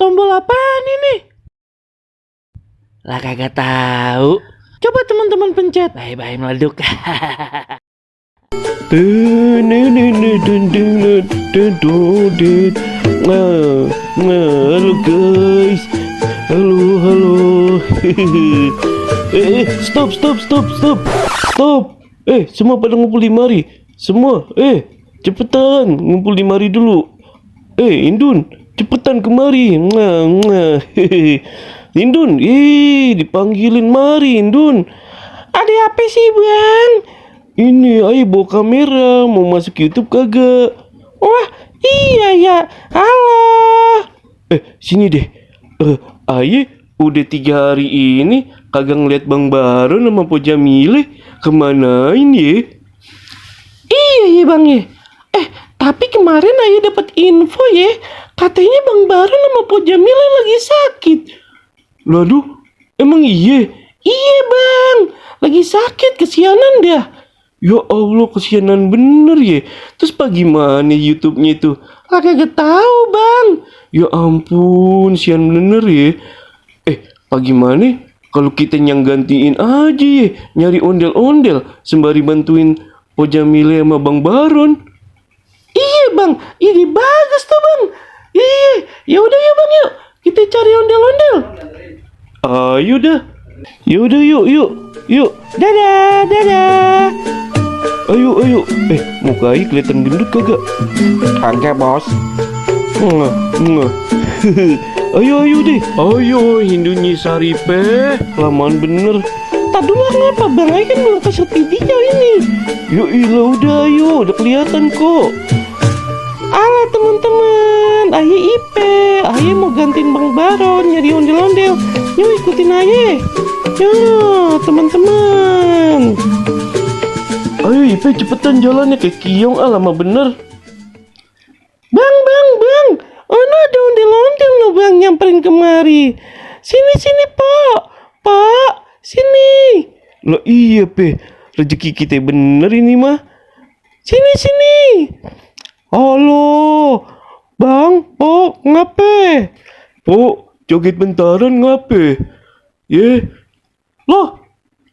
Tombol apaan ini? Lah kagak tahu. Coba teman-teman pencet. Bye-bye meleduk. Halo guys. Halo. Stop. Semua pada ngumpul di mari. Semua, cepetan ngumpul di mari dulu. Indun, cepetan kemari. Indun, dipanggilin mari Indun. Ada apa sih bang? Ini ayo bawa kamera, mau masuk YouTube kagak? Wah, iya ya. Halo. Sini deh. Ayo udah 3 hari ini kagak ngeliat Bang Baron sama Po Jamile. Kemana ini? Iya ya bang ya. Tapi kemarin Ayo dapat info ya, katanya Bang Baron sama Po Jamile lagi sakit. Lalu, emang iya? Iya bang, lagi sakit, kesianan dah. Ya Allah, kesianan bener ya. Terus gimana YouTube-nya itu? Kagak tahu bang. Ya ampun, sian bener ya. Gimana kalau kita yang gantiin aja ya, nyari ondel-ondel sembari bantuin Po Jamile sama Bang Baron. Iya bang, ini bagus tuh bang. Iya, ya udah ya bang, yuk kita cari ondel-ondel. Ayo dah. Ya udah yuk. Dadah. Ayo. Muka Ayo kelihatan gendut kagak? Kagak bos. Ayo deh. Ayo Hindunya Saripe. Lamaan bener. Tak dulu ngapa bang? Ayo kan belum kasih video ini. Yuk udah ayo. Udah kelihatan kok. Alah teman-teman, Ayo Ipe. Ayo mau gantiin Bang Baron nyari ondel-ondel. Yuk ikutin Ayo. Yuk teman-teman. Ayo Ipe cepetan jalannya kayak kiong. Lama bener. Bang. Ono ada ondel-ondel loh bang nyamperin kemari. Sini Pak. Sini. Loh iya Pe, rezeki kita bener ini mah. Sini. Halo Bang, Po, ngape? Po, joget bentaran ngape? Loh,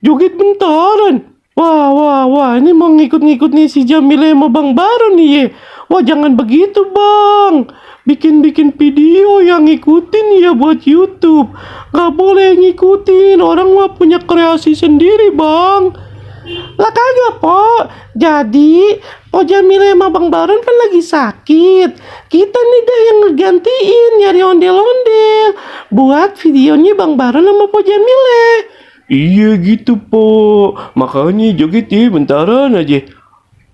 joget bentaran? Wah, ini mau ngikut-ngikut nih si Jamile sama Bang Baron nih ya. Wah, jangan begitu bang. Bikin video yang ngikutin ya buat YouTube. Gak boleh ngikutin, orang mah punya kreasi sendiri bang. Lah kagak Po. Jadi Po Jamile sama Bang Baron kan lagi sakit. Kita nih dah yang ngegantiin nyari ondel-ondel buat videonya Bang Baron sama Po Jamile. Iya gitu Po, makanya joget ya bentaran aja.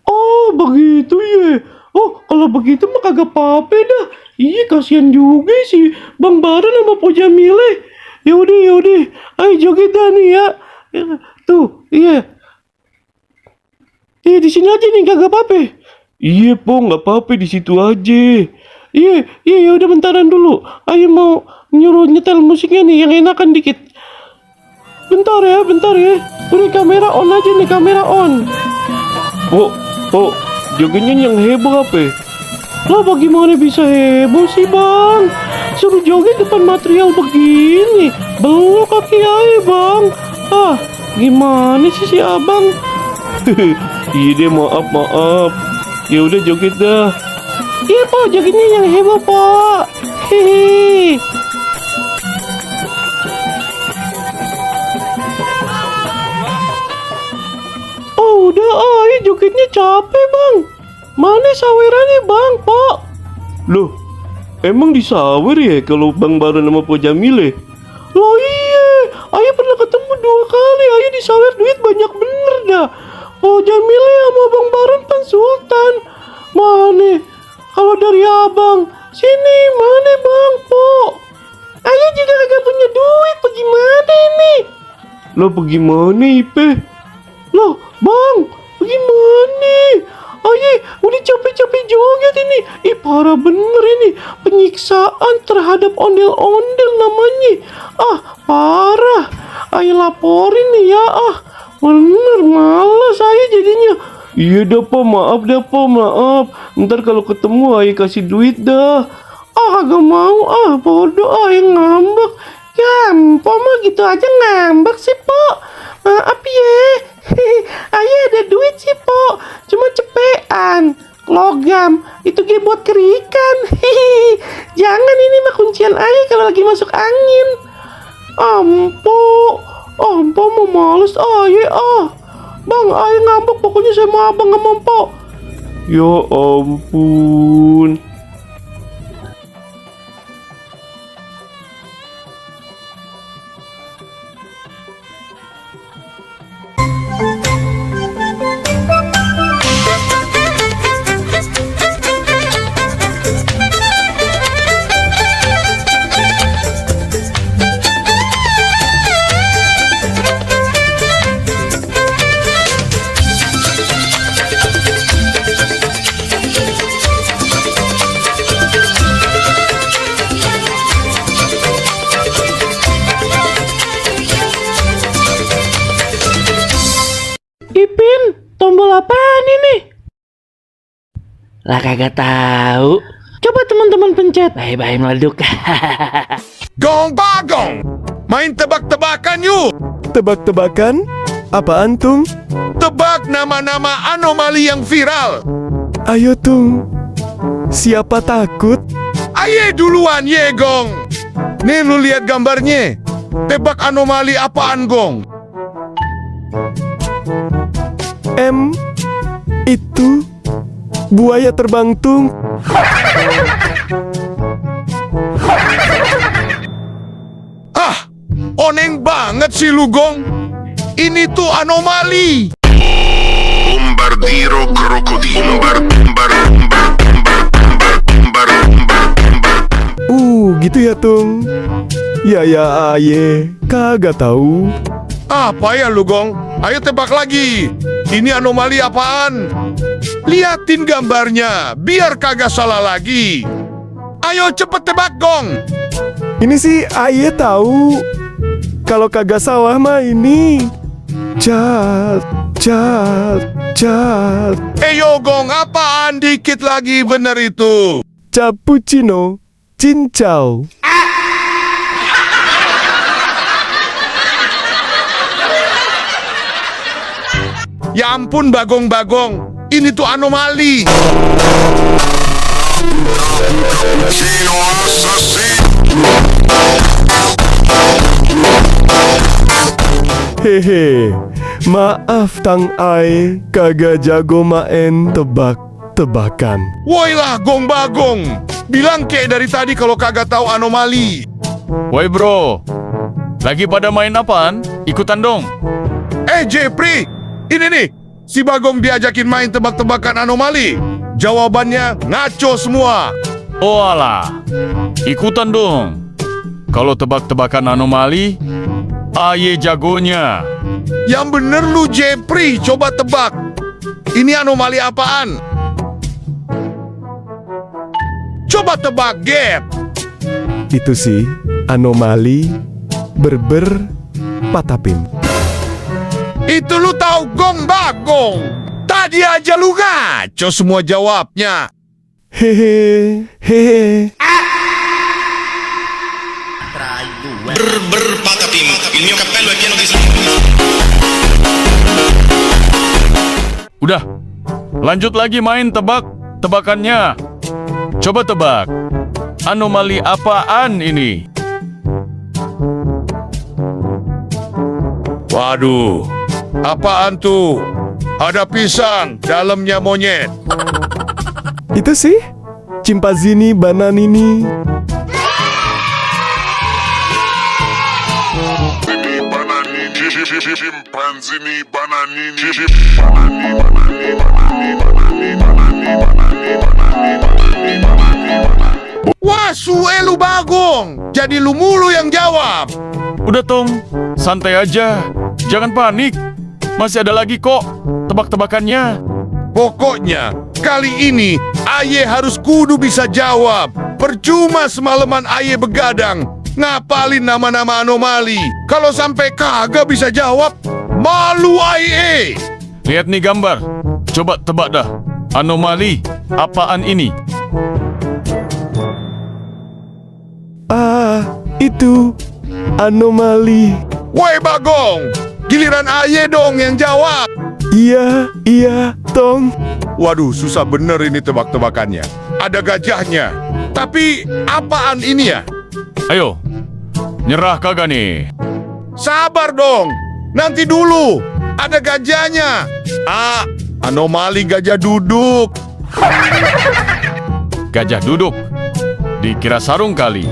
Oh begitu ya. Oh kalau begitu mah kagak apa-apa dah. Iya kasihan juga sih Bang Baron sama Po Jamile. Yaudah, ayo joget dah nih ya. Tuh, iya. Di sini aja nih kagak apa-apa. Iya Po, nggak apa-apa di situ aja. Iya udah bentaran dulu. Ayo mau nyuruh nyetel musiknya nih yang enakan dikit. Bentar ya. Udah kamera on aja nih, kamera on. Po, jogetnya yang heboh apa? Lah bagaimana bisa heboh sih bang? Suruh joget depan material begini. Belok kaki aja bang. Gimana sih si abang? Iya deh, maaf. Ya udah joget dah. Iya Po, jogetnya yang heboh Po. Hehe. Udah ayo jogetnya capek bang. Mana sawerannya bang Po? Loh, emang disawer ya kalau Bang Baron sama Po Jamile? Loh iya, Ayo pernah ketemu 2 kali. Ayo disawer duit banyak bener dah. Po Jamile sama Bang Baron pan sultan. Mana? Kalau dari abang, sini mana bang Po? Ayo juga agak punya duit, bagaimana ini? Loh bagaimana Ipe? Loh bang, bagaimana? Ayo udah capek-capek joget ini. Parah bener ini. Penyiksaan terhadap ondel-ondel namanya. Parah. Ayo laporin nih ya. Bener malas saya jadinya. Iya dah Po, maaf. Ntar kalau ketemu ayo kasih duit dah. Ah, gak mau, bodoh, yang ngambek. Ya, po mah gitu aja ngambek sih, po. Maaf ya. Ayah ada duit sih, po. Cuma cepean. Logam, itu gue buat kerikan. Jangan, ini mah kuncian ayah kalau lagi masuk angin. Ampo mau males ayah. Bang, ayah ngambek, pokoknya saya mau abang gak mau, po. Ya ampun. Ipin, tombol apaan ini? Lah kagak tahu. Coba teman-teman pencet. Bye-bye meleduk. Gong bagong, main tebak-tebakan yuk. Tebak-tebakan? Apaan, Tung? Tebak nama-nama anomali yang viral. Ayo, Tung. Siapa takut? Aye duluan ye Gong. Nih lu lihat gambarnya. Tebak anomali apaan Gong? Itu buaya terbang, Tung. Oneng banget sih lu Gong. Ini tuh anomali. Bombardiro krokodilo. Gitu ya, Tung. Ya, aye. Kagak tahu. Apa ya lu Gong? Ayo tebak lagi. Ini anomali apaan? Liatin gambarnya, biar kagak salah lagi. Ayo cepet tebak Gong. Ini sih aye tahu. Kalau kagak salah mah ini cat. Eyo Gong, apaan dikit lagi bener itu? Cappuccino cincau. Ya ampun Bagong, ini tuh anomali. Hehe, maaf Tang Ai, kagak jago main tebak-tebakan. Woi lah Gong Bagong, bilang kek dari tadi kalau kagak tahu anomali. Woi bro, lagi pada main apaan? Ikutan dong. Jepri, ini nih, si Bagong diajakin main tebak-tebakan anomali. Jawabannya ngaco semua. Oh alah, ikutan dong. Kalau tebak-tebakan anomali, aye jagonya. Yang bener lu Jepri, coba tebak. Ini anomali apaan? Coba tebak, Gap. Itu sih anomali berber patapim. Itu lu tahu Gong Bagong. Tadi aja lu ngaco semua jawabnya. Hehe. Patapim, il mio cappello è pieno di Udah, lanjut lagi main tebak-tebakannya. Coba tebak, anomali apaan ini? Waduh, apaan tuh? Ada pisang, dalamnya monyet. Itu sih Cimpazini bananini. Scimpanzini bananini. Wah, sue lu Bagong. Jadi lu mulu yang jawab. Udah Tong, santai aja. Jangan panik. Masih ada lagi kok tebak-tebakannya. Pokoknya, kali ini Aye harus kudu bisa jawab. Percuma semalaman Aye begadang ngapalin nama-nama anomali. Kalau sampai kagak bisa jawab, malu Aye. Lihat nih gambar. Coba tebak dah. Anomali apaan ini? itu anomali. Woi Bagong, giliran Aye dong yang jawab. Iya, Tong. Waduh, susah bener ini tebak-tebakannya. Ada gajahnya. Tapi apaan ini ya? Ayo, nyerah kagak nih? Sabar dong. Nanti dulu. Ada gajahnya. Anomali gajah duduk. Gajah duduk. Dikira sarung kali.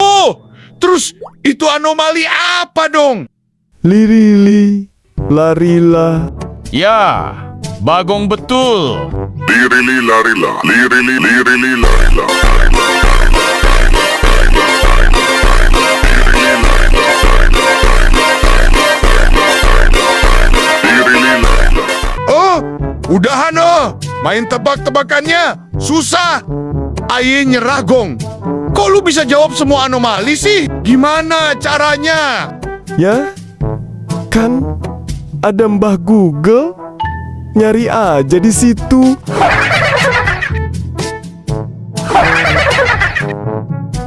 Oh, terus itu anomali apa dong? Lirili, larila. Ya, Bagong betul. Lirili larila, lirili lirili larila, larila, larila, larila, larila, larila, larila, lirili larila, larila, larila, larila, larila, larila, lirili larila. Oh, udahan main tebak-tebakannya susah. Aye nyerah Gong. Kok lu bisa jawab semua anomali sih? Gimana caranya? Ya, kan ada Mbah Google. Nyari aja di situ.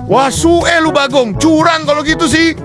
Wah, lu Bagong. Curang kalau gitu sih.